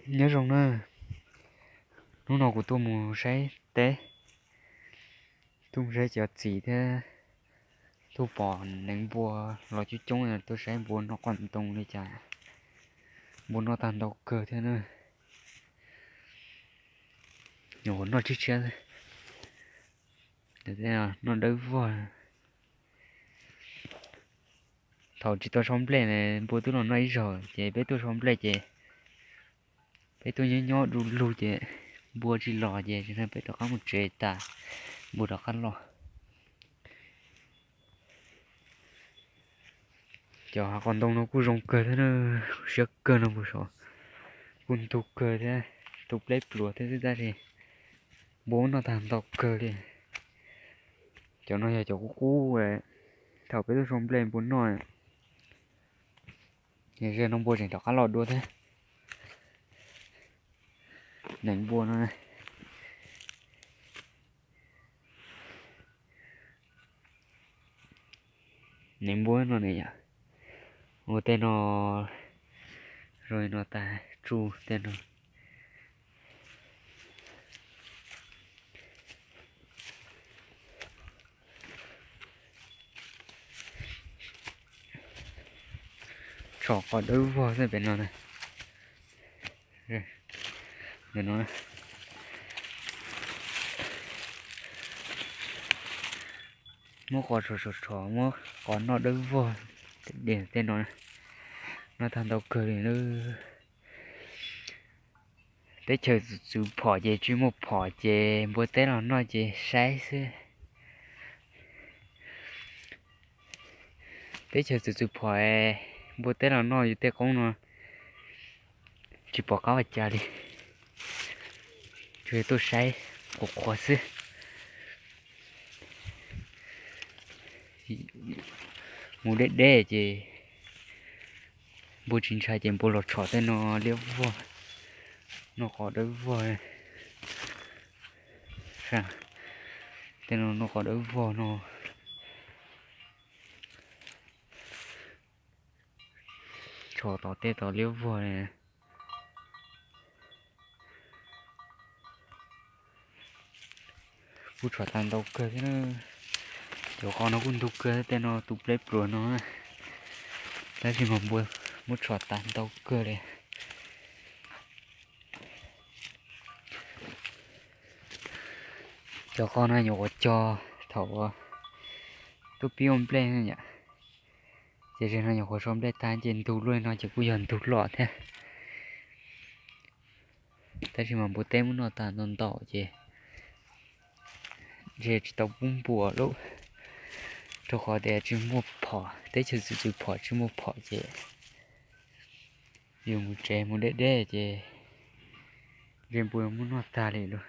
Nyob zoo na, hnub no kuv tuaj mus saib teb, tuaj mus saib cov txiv thiab tuaj pom neev npua los coob coob, tuaj saib npua noj qos ntoo li cas. Npua noj tag ntau kawg thiab na. Nyuam qhuav noj tshiab tshiab, noj dawb vog. Thaum tsis tau so nplej, npua twb los noj ib zaug, ces peb tuaj so nplej ces peb tuaj nyob nyob du lug ces npua tsis los ces tsis na peb rov qab mus tsev tas, npua rov qab los. Cov hav qos ntoo no kuj zoo kawg thiab na, siab kawg no puag saud, kuj ntug kawg thiab, tu pleb pluav thiab xwb tab sis npua muab noj tag ntau kawg li. Cov no yog cov qub qub, thaum peb tuaj so nplej npua noj, yog no npua tseem rov qab los dua thiab. Neev npua no, neev npua no ne yom, ua tej no zoo li no tas tsuj tej no. Tshom qos dawb vog xwb pem no na. Muab qos tshom tshom tshom, muab qos noj dawb vog, tej no noj tag ntau kawg li. Teb chaws txwv txwv phom ces tsis muaj phom ces npua teb los noj ces saib xwb. Teb chaws txwv txwv phom, npua teb los noj yus tej qoob no tsis pom qab ua cas li, tsuas yog tuaj saib qhuav qhuav xwb. Mus deb deb ces npua tsis ntshai ces npua los tshom tej no liab vog, noj qos dawb vog. Tej no noj qos dawb vog no. Tshom tom tej tod liab vog li. Kuj tshom tag ntau kawg thiab na. Cov qos no kuj ntug kawg, tej no tu pleb pluav no, tab sis mas npua muab tshom tag ntau kawg li. Cov qos no nyuam qhuav cog thaum tuaj pib ua nplej yom, ces zaum no nyuam qhuav so nplej tag ces ntug luaj li no ces kuj yog ntug loj thiab. Tab sis mas npua teb muab noj tag ntau ntau ces ntshe tsis tau pub npua lawm, rau qhov tias tsis muaj phom, teb chaws txwv txwv phom tsis muaj phom ces yus mus tsev mus deb deb ces ntshe npua muab noj tag li lawm.